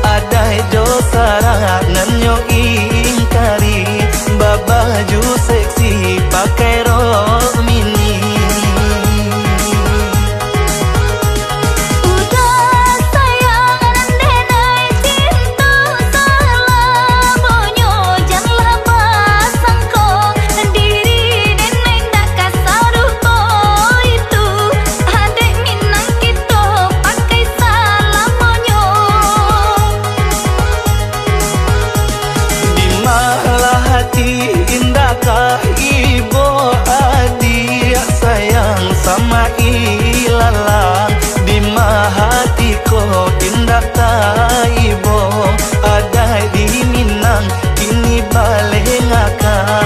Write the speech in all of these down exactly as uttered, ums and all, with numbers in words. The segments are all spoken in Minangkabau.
Adaik jo sarak nan nyo ingkari, babaju seksi pakai rok mini. Uda sayang nan denai cinto salamonyo, janlah basangko diri denai ndak ka sarupo itu. Adaik Minang kito pakai salamonyo. Di malah hati indak ka ibo, adiak sayang sama ilalang. Di ma hati ko indak taibo, adaik di Minang kini balengakan.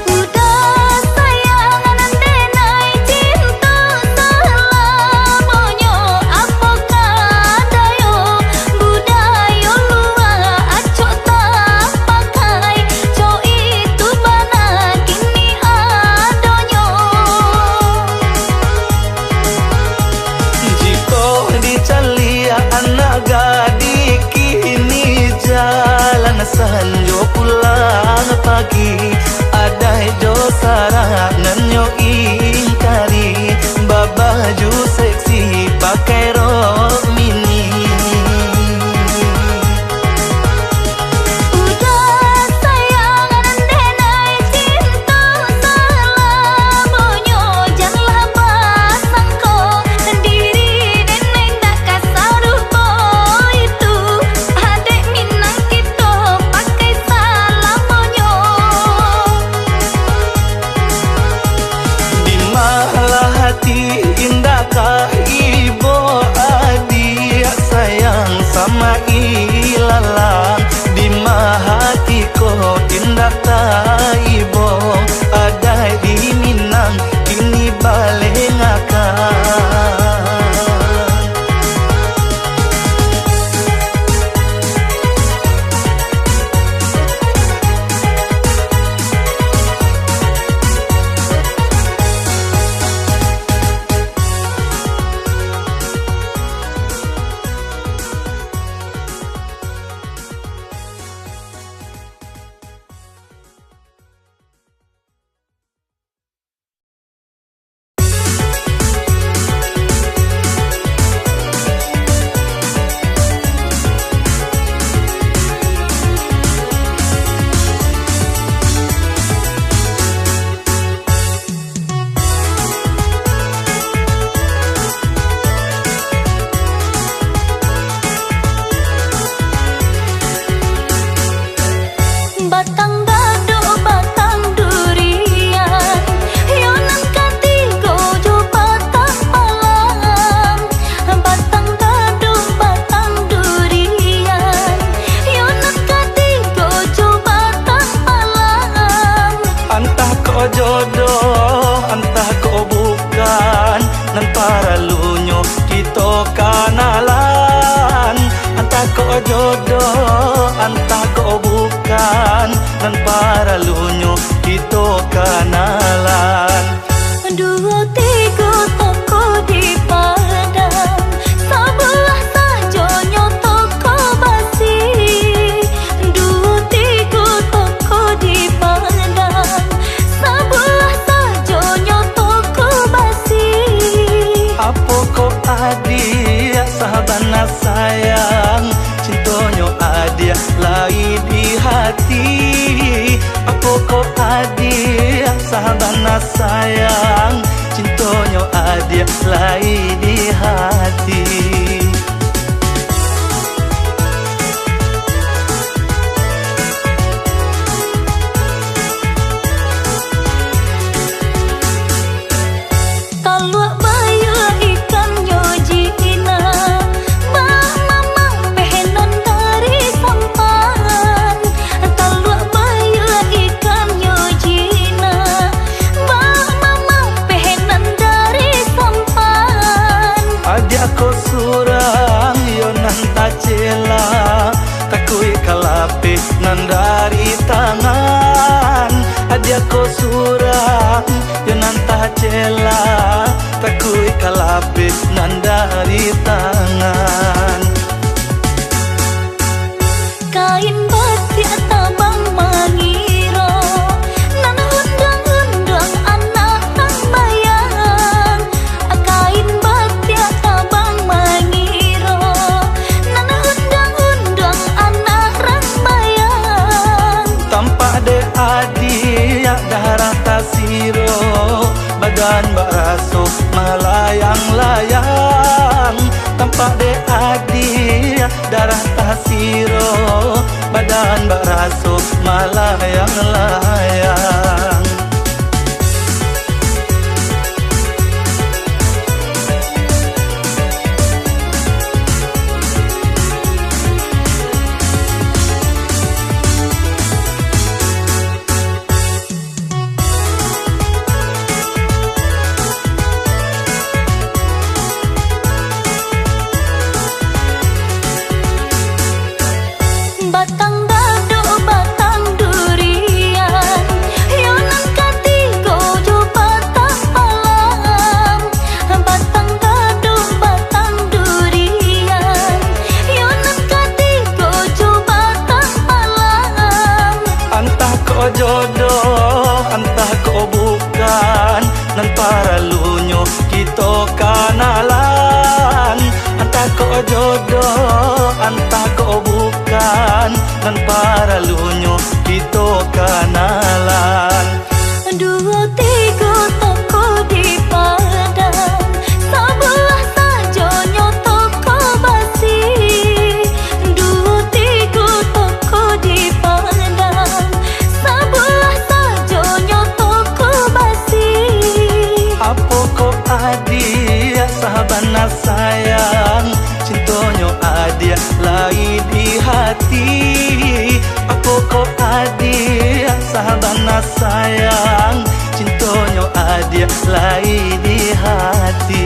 Uda sayang nan denai cinto salamonyo, apo ka dayo budayo lua acok tapakai, cok itu bana kini adonyo. Jikok dicaliak anak gadih kini, jalan sanjo pulang pagi, adaik jo sarak nan nyo ingkari, babaju seksi pakai rok mini. Uda sayang nan denai cinto salamonyo, janlah basangko diri denai ndak ka sarupo itu. Adaik Minang kito pakai salamonyo. Di malah hati indak ka ibo, adiak sayang sama ilalang. Di ma hati ko indak taibo, adaik di Minang kini balengakan. Batang gadok, batang durian, yo nan katigo jo batang palang. Batang gadok, batang durian, yo nan katigo jo batang palang. Antah ko jodoh, antah ko bukan, nan paralunyo kito kanalan. Antah ko jodoh, antah ko bukan, nan paralunyo kito kanalan. Duo tigo toko di Padang, sabalah sajonyo toko basi. Duo tigo toko di Padang, sabalah sajonyo toko basi. Apo ko adiak sabana sayang, cintonyo adiak lai di hati. Apo ko adiak sabana sayang, cintonyo adiak lai di hati. Taluak bayua ikannyo jinak, Yo nan tacela, takuik ka lapeh nan dari tangan. Kain batiak tabang mangiro, nan unduang-unduang anak rambayang. Kain batiak tabang mangiro, nan unduang-unduang anak rambayang. Tampak dek adiak darah tasiro, badan bak raso malayang-layang. Tampak dek adiak darah tasiro, badan bak raso malayang-layang. Batang gadok, batang durian, yo nan katigo jo batang palam. Batang gadok, batang durian, yo nan katigo jo batang palam. Antah ko jodoh, antah ko bukan, nan paralunyo kito kanalan. Antah ko jodoh, antah ko bukan, nan paralunyo kito kanalan. Duo tigo toko di Padang, sabuah sajonyo toko basi. Duo tigo toko di Padang, sabuah sajonyo toko basi. Apo ko adiak sabana sayang, cintonyo adiak lai di hati. Apo ko adiak sabana sayang, cintonyo adiak lai di hati.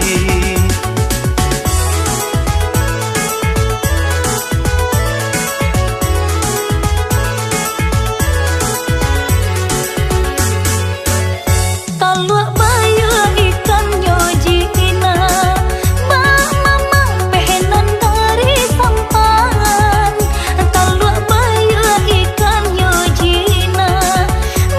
Taluak baiyo ikannyo jinak, bak mamapeh nan dari sampan. Taluak baiyo ikannyo jinak,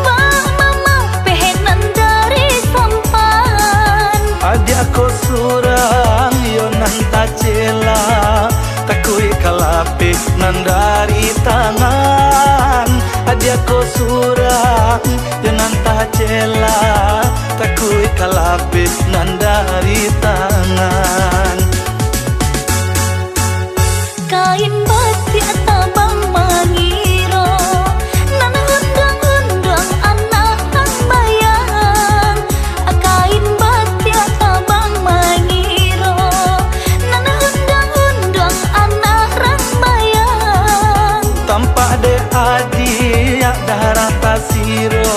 bak mamapeh nan dari sampan. Adiak ko surang yo nan tacela, takuik ka lapeh nan dari tangan. Adiak ko surang yo nan tacela, takuik ka lapeh nan dari tangan. Kain batiak tabang mangiro, nan unduang-unduang anak rambayang. Kain batiak tabang mangiro, nan unduang-unduang anak rambayang. Tampak dek adiak darah tasiro,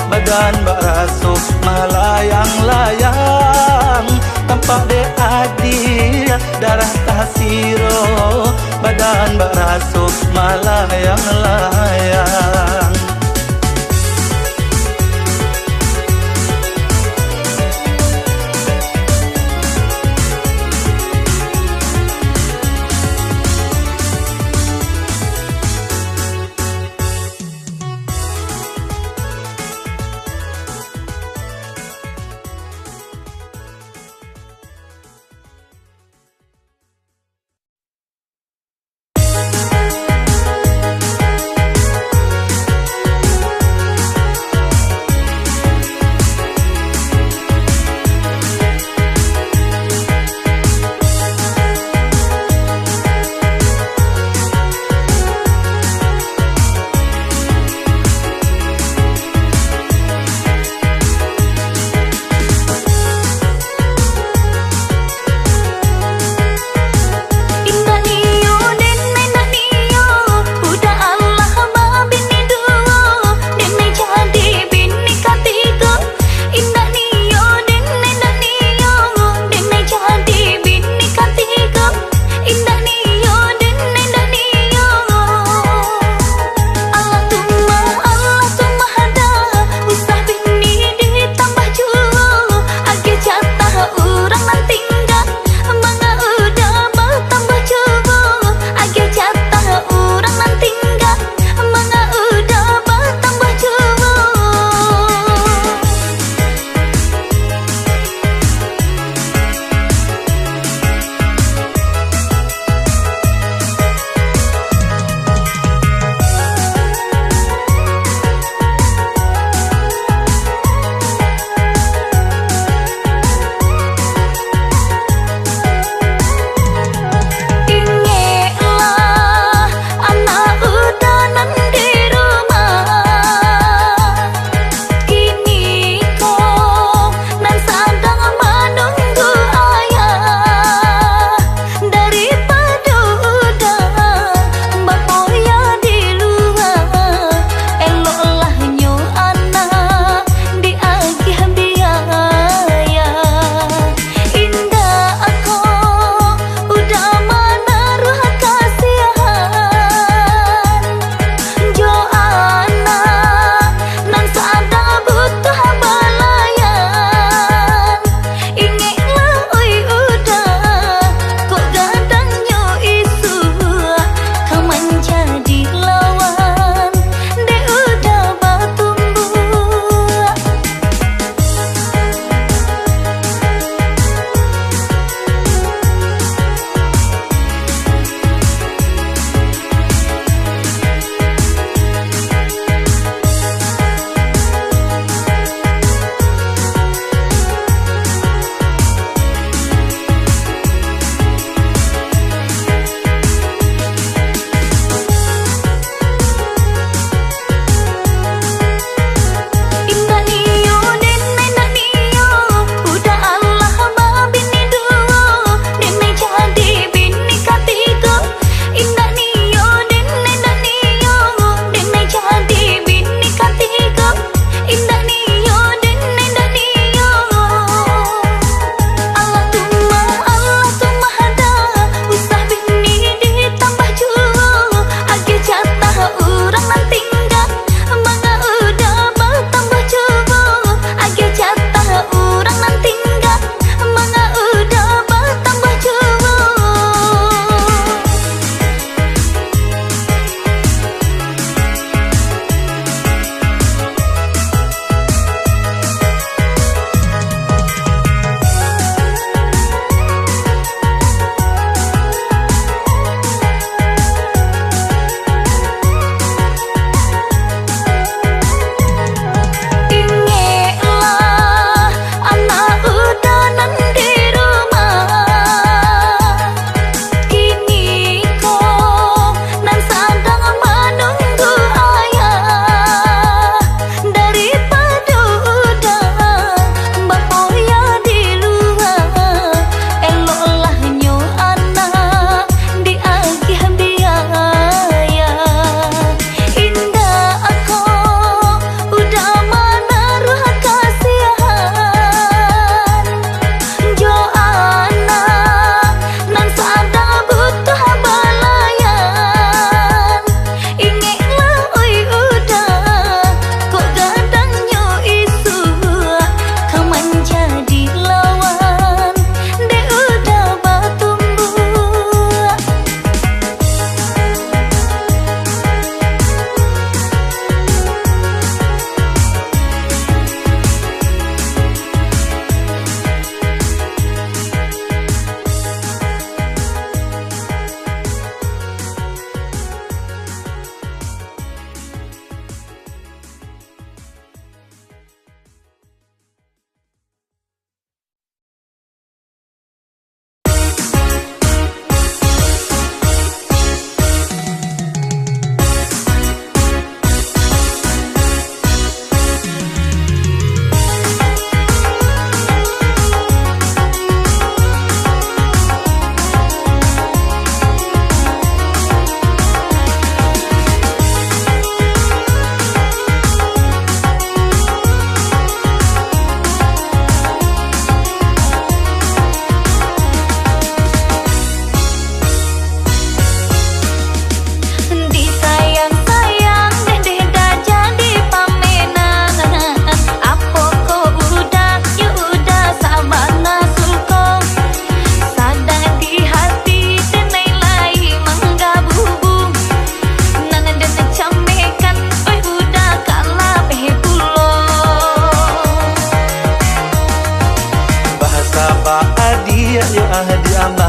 badan bak raso malayang-layang. Tampak dek adiak darah tasiro, badan bak raso malayang-layang.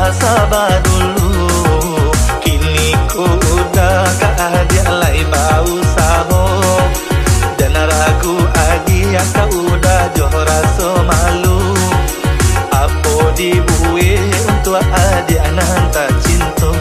Saba dulu, kini ko udah ka adiak lai bausaho. Jan ragu adiak ka udah jo raso malu. Apo dibuek untuak adiak nan tacinto.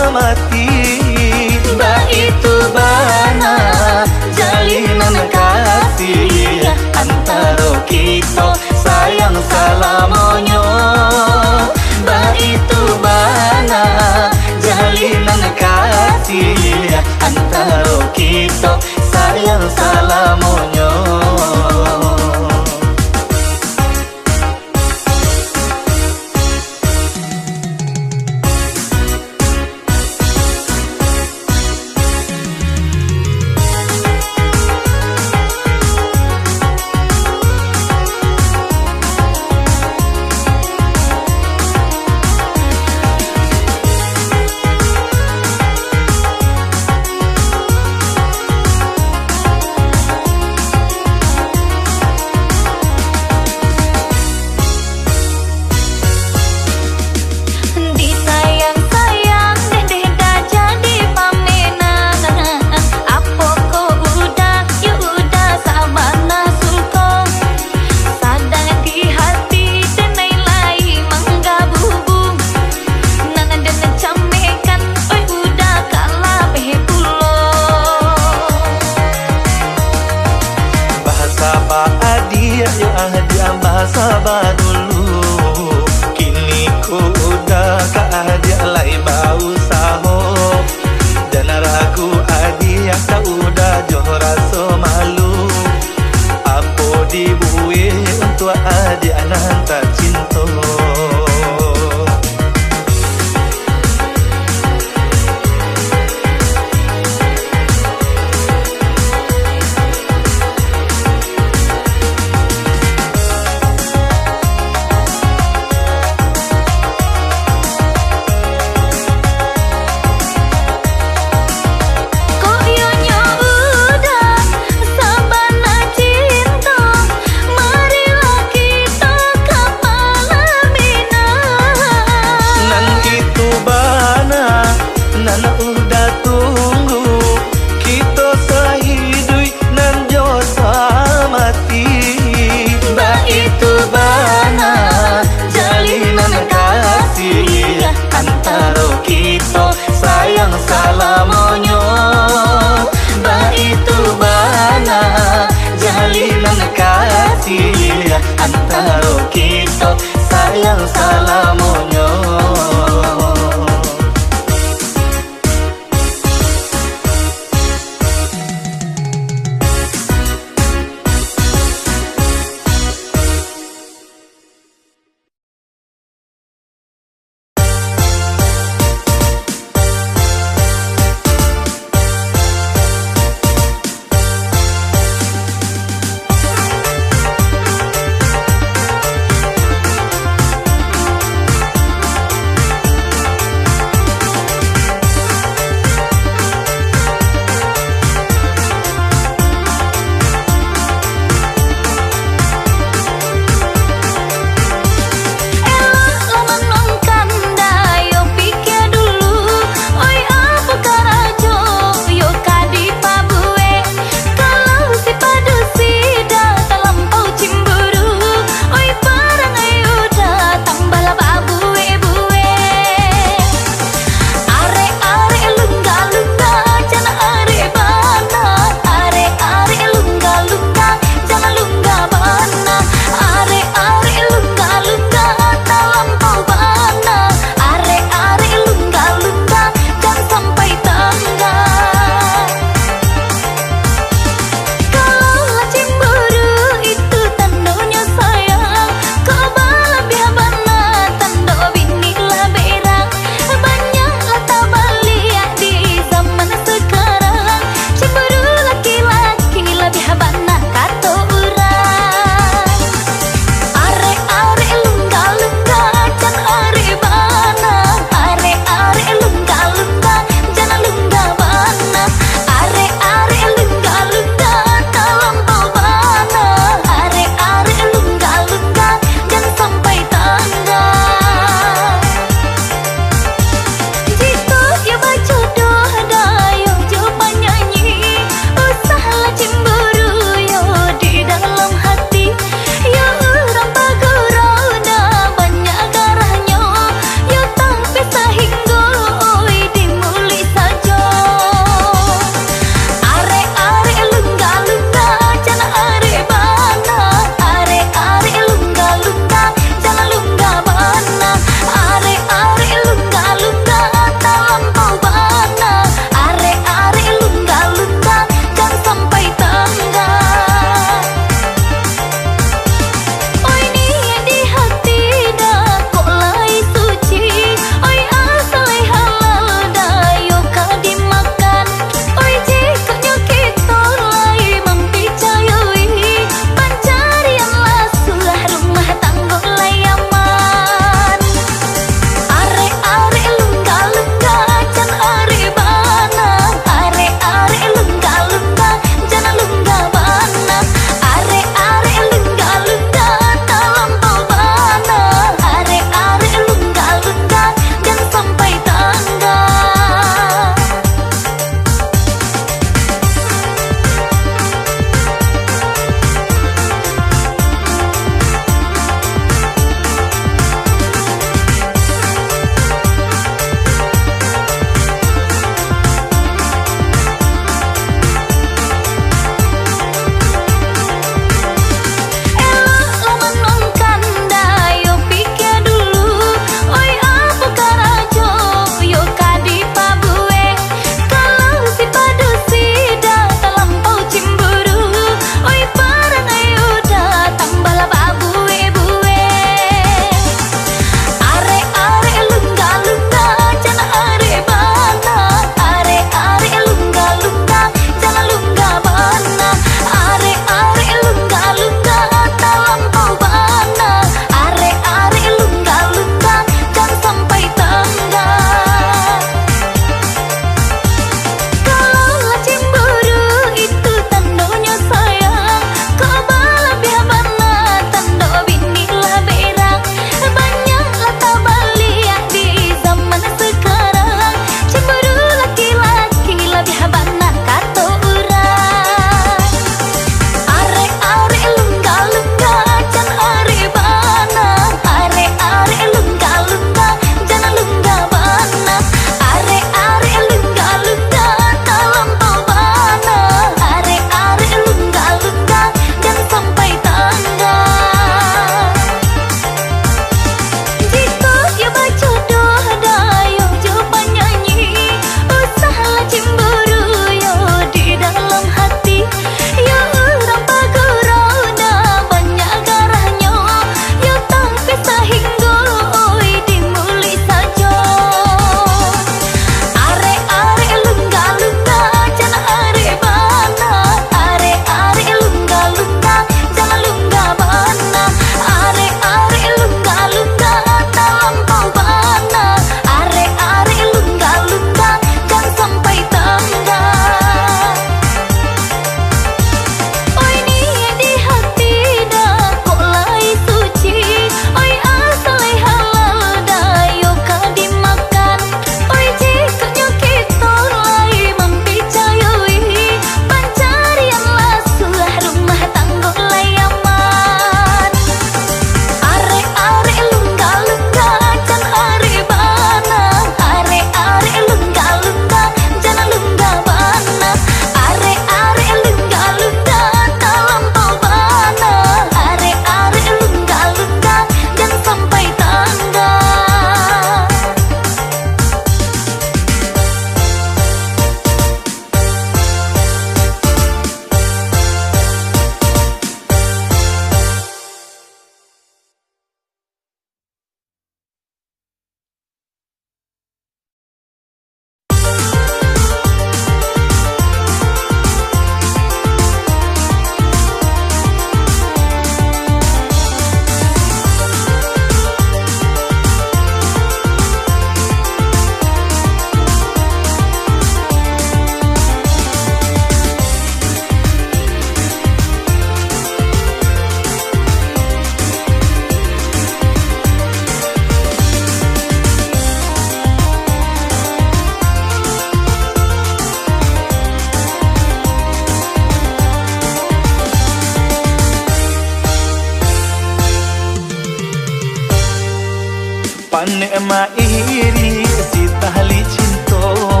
Mairi si tahli cinto,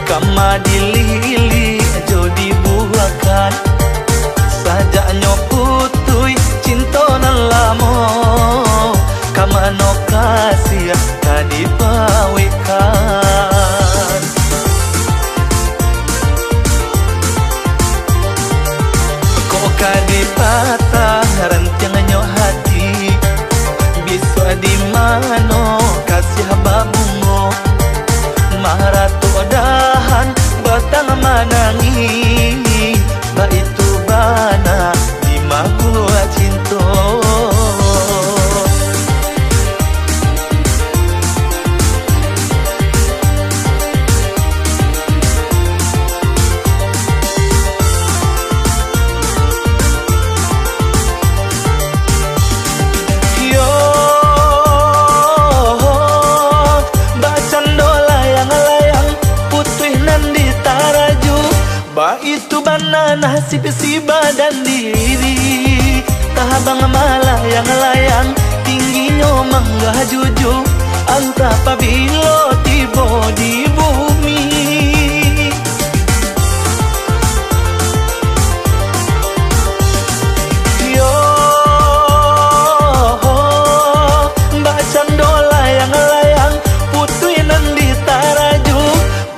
kama dililik jo dibuakan. Sajaknyo putuih cinto nan lamo, ka mano kasiah ka dipawikkan. Kok ka dipatah rantiangnyo hati, bisuak di mano kasiah babungo, maratok dahan batang manangih, baitu bana di mabuak cinto. Yo, bacando layang-layang, putuih nan ditaraju. Baitu bana nasib si badan diri, tabang malayang-layang, tingginyo manggah juju, antah pabilo tibo di bumi. Yo, bacando layang-layang, putuih nan ditaraju.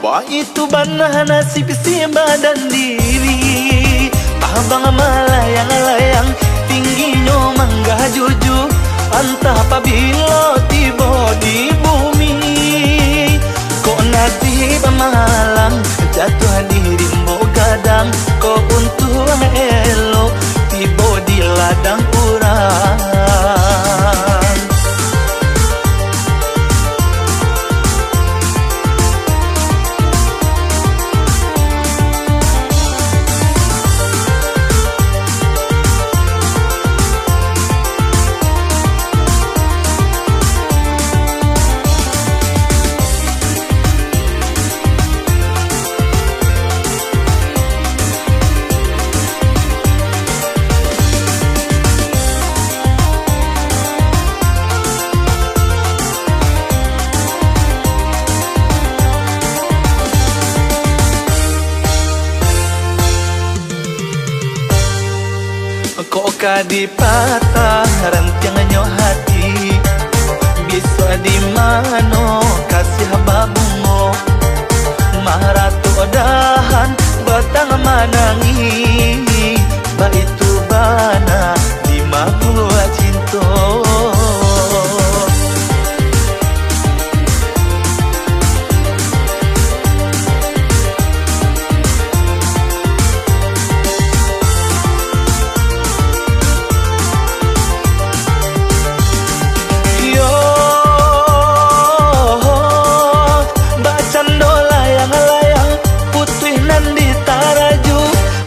Baitu bana nasib si badan diri, tabang malayang-layang, tingginyo manggah juju, antah pabilo tibo di bumi. Kok nasib malang, jatuah di rimbo gadang, kok untuang elok, tibo di ladang urang. Kok ka dipatah rantiangnyo hati, bisuak di mano kasiah babungo, maratok dahan batang manangih, baitu bana di mabuak cinto. Yo, bacando layang-layang, putuih nan ditaraju.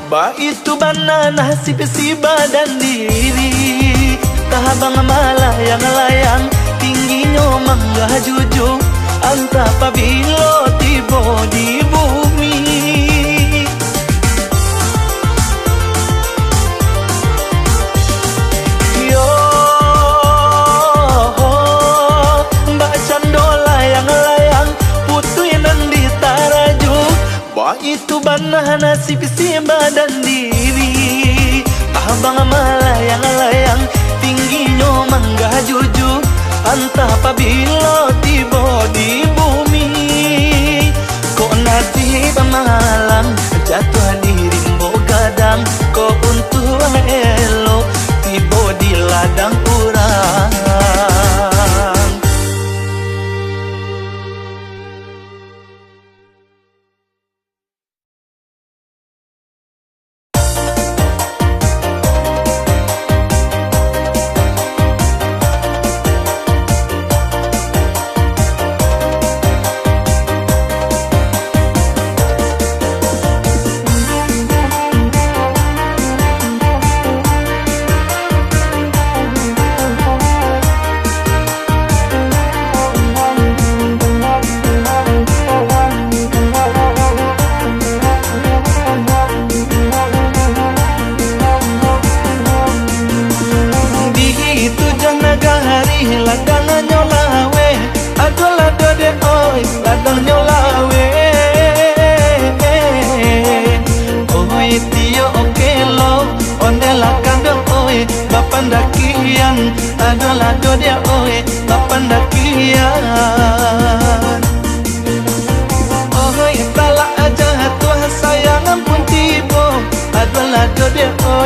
Baitu bana nasib si badan diri, tabang malayang-layang, tingginyo manggah juju, antah pabilo tibo di bumi. Yo, bacando layang-layang, putuih nan ditaraju. Baitu bana nasib si badan diri, tabang malayang-layang, tingginyo manggah juju, antah pabilo tibo di bumi. Kok nasib malang, jatuah di rimbo gadang, kok untuang elok, tibo di ladang urang.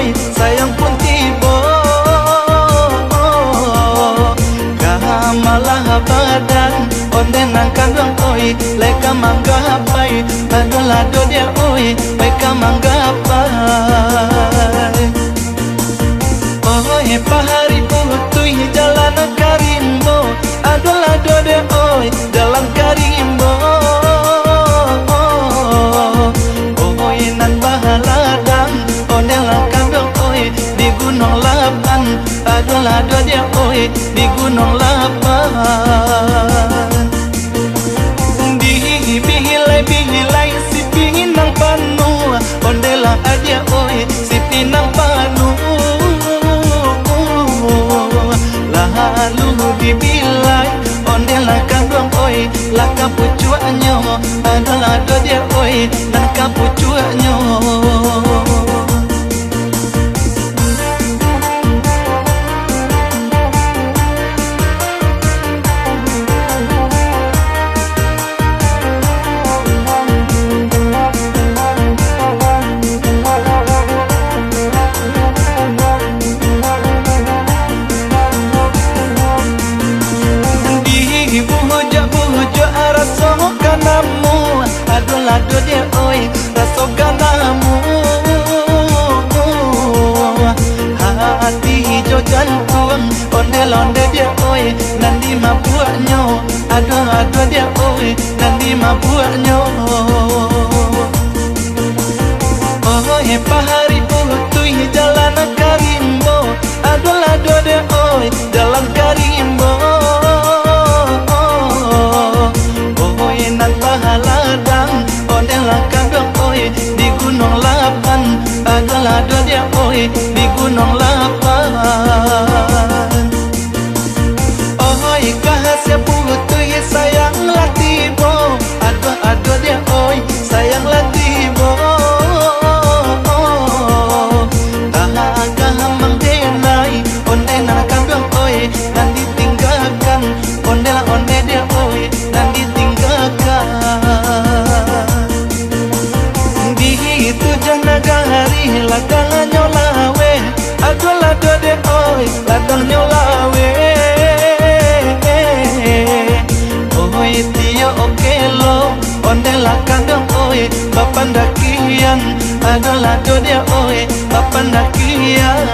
Sayang pun tibo, ka malah badan, onde nan kanduang oi, lai ka manggapai, adolah dodiak oi, lai ka manggapai. Oi, pahari putuih jalan ka rimbo, adolah dodiak oi, jalan ka rimbo. Oi, nan bahaladang, onde lah kanduang oi, di Gunuang Lapan, adolah dodiak oi, di Gunuang Lapan. Dibihilai-bihilai si pinang panuah, onde lah adiak oi, si pinang panuah. Lalu dibilai, onde lah kanduang oi, lah ka pucuaknyo, adolah dodiak oi, nan ka pucuaknyo. Dibuhujak-buhujak raso ka namuah, adolah dodiak oi, raso ka namuah. Hati jo jantuang, onde-onde diak oi, nan dimabuaknyo. Aduah, aduah diak oi, nan dimabuaknyo. Oi, pahari putuih jalan ka rimbo. Aduah, aduah diak oi, jalan ka rimbo. Oi, nan bahaladang, onde lah kanduang oi, di Gunuang Lapan. Aduah, aduah diak oi, di Gunuang Lapan. Oi, ka hasia putuih sayang lah tibo. Aduah, aduah diak oi, sayang lah tibo. Tahak ka hamang denai, onde nan kanduang oi, nan ditinggakan. Onde lah onde diak oi, nan ditinggakan. Di tujuah nagari ladangnyo laweh, aduah lah dodiak oi, ladangnyo laweh. Oi, tiok okelo, onde lah kanduang oi, bapandakian, aduah lah dodiak oi, bapandakian.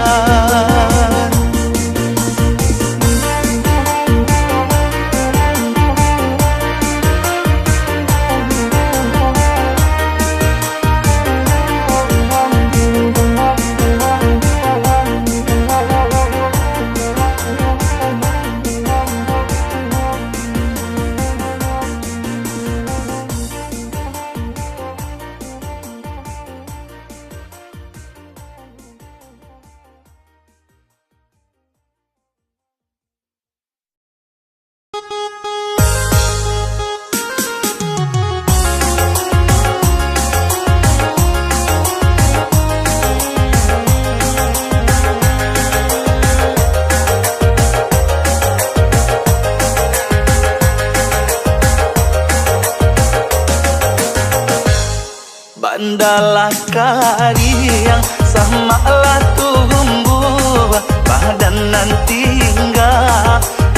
Bandalah kariang, samaklah tumbuah, badan nan tingga,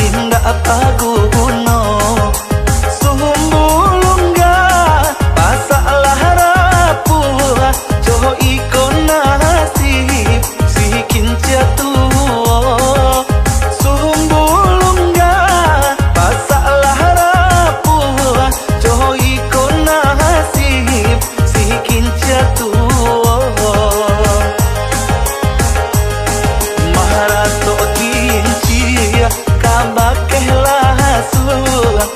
indak baguno. Sumbu lungga, pasaklah rapuah, jo iko nasib si kincia tuo. Sumbu lungga, pasaklah rapuah, jo iko nasib si kincia tuo. Maratok kincia, kabakeh lah suah,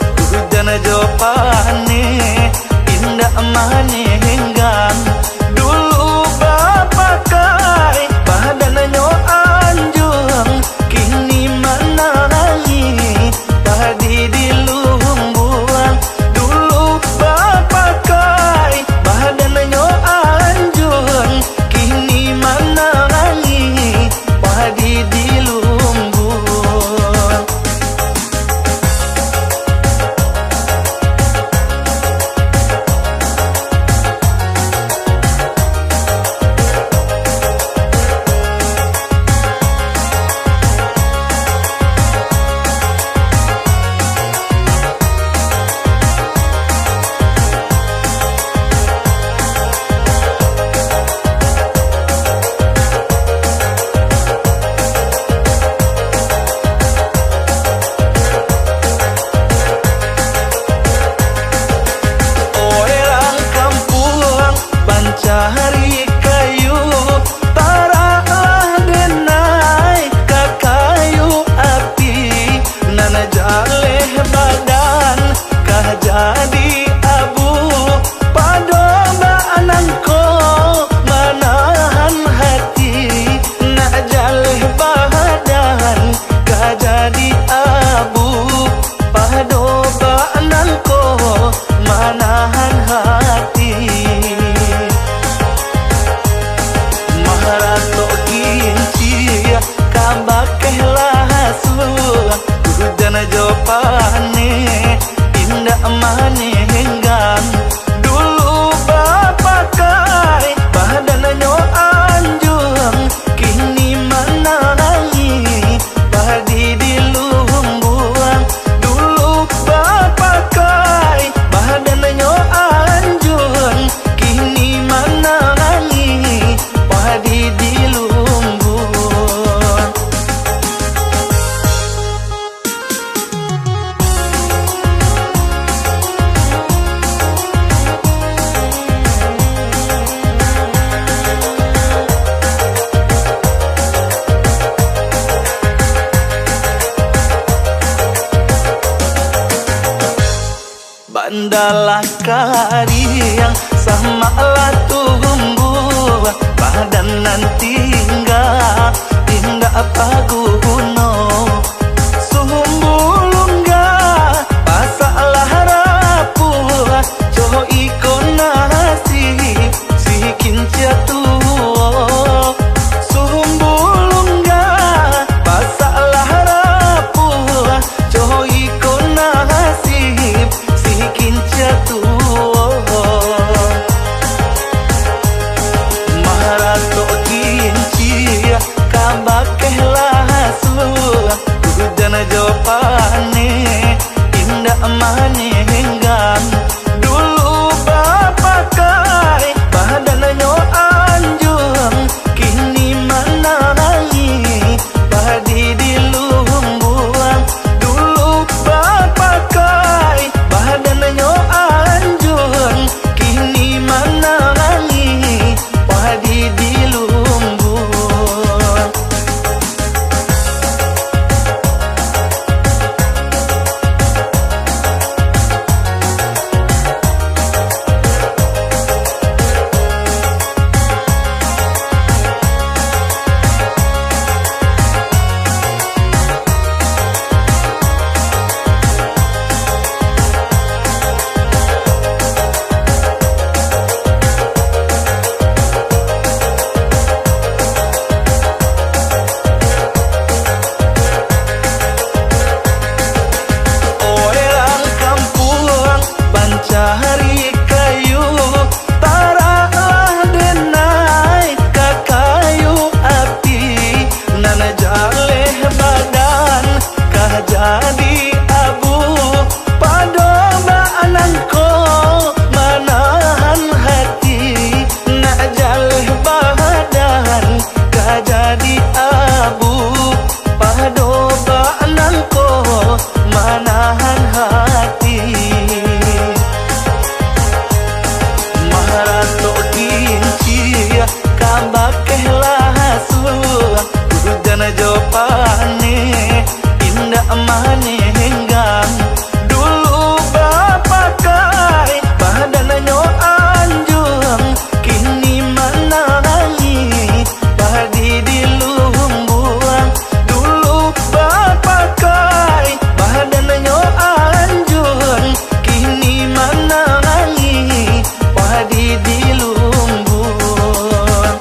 Andalah kariang, samaklah tumbuah, badan nan tingga, indak baguno. Sumbu lunggah, pasaklah rapuah, co iko nasib si kincia tuo. Sumbu lunggah, pasaklah rapuah, co iko nasib si kincia tuo. Maratok kincia ka bakeh lasuang, ujan jo paneh indak manenggang. Dulu bapakai, badannyo anjuang, kini manangih, padi di lumbuang. Dulu bapakai, badannyo anjuang, kini manangih, padi di lumbuang. Orang kampuang pancari kayu, taraklah denai ka kayu api, nan jaleh badan ka jadi abu, pado bak nangko manahan hati, nak jaleh badan ka jadi abu, pado bak nangko manahan hati. Maratok kincia ka bakeh lasuang, ujan jo paneh indak manenggang. Dulu bapakai, badannyo anjuang, kini manangih, padi di lumbuang. Dulu bapakai, badannyo anjuang, kini manangih, padi di lumbuang.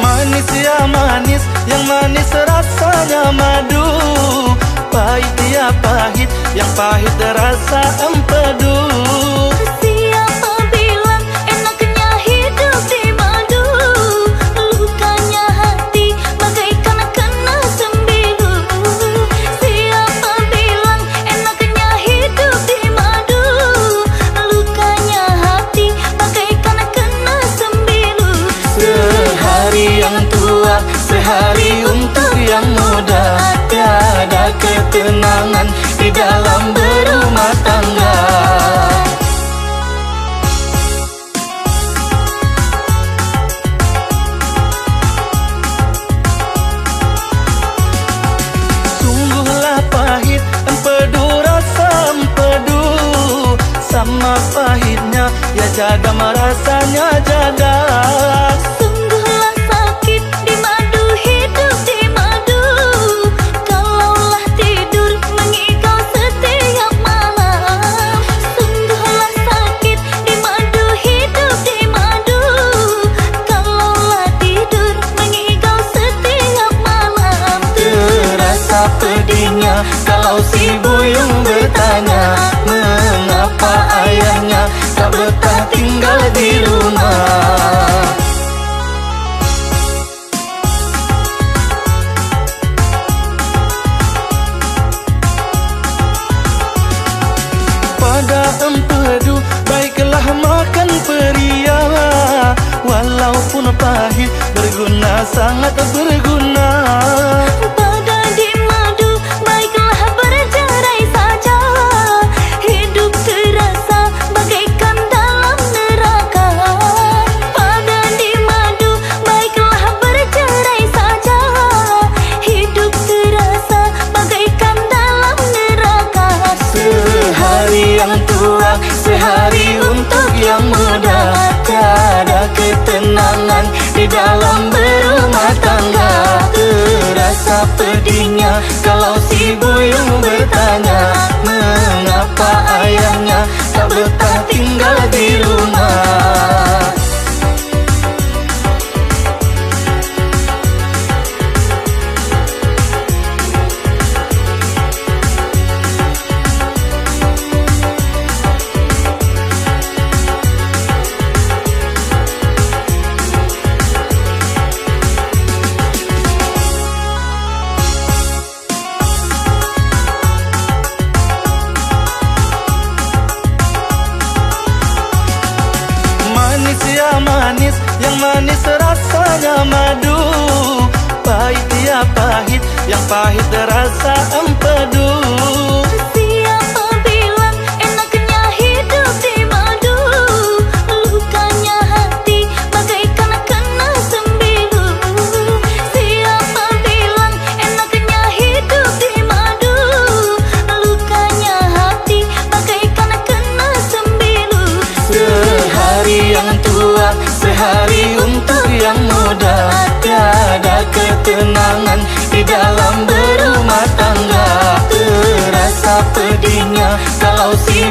Manis ya manis, yang manis rasanya madu. Pahit ya pahit, yang pahit rasa empedu. Siapa bilang enaknya hidup di madu? Lukanya hati bagaikan kena sembilu. Siapa bilang enaknya hidup di madu? Lukanya hati bagaikan kena sembilu. Sehari yang tua, sehari untuk yang muda. Tiada ketenangan di dalam berumah tangga. Sungguhlah pahit empedu rasa empedu, sama pahitnya ya jadam rasanya jadam. Sungguhlah sakit di madu, hidup di madu, kalaulah tidur mengigau setiap malam. Sangat berguna. Pada di madu, baiklah bercerai saja. Hidup terasa bagaikan dalam neraka. Pada di madu, baiklah bercerai saja. Hidup terasa bagaikan dalam neraka. Sehari yang tua, sehari untuk yang muda. Tiada ketenangan di dalam berumah tangga. Terasa pedihnya kalau si buyung bertanya, mengapa ayahnya tak betah tinggal di rumah. Manis ya manis, yang manis rasanya madu. Pahit ya pahit, yang pahit rasa empedu. Siapa bilang enaknya hidup di madu? Lukanya hati bagaikan kena sembilu. Siapa bilang enaknya hidup di madu? Lukanya hati bagaikan kena sembilu. Sehari yang tua, sehari untuk yang muda. Tiada ketenangan di dalam berumah tangga. Terasa pedihnya kalau si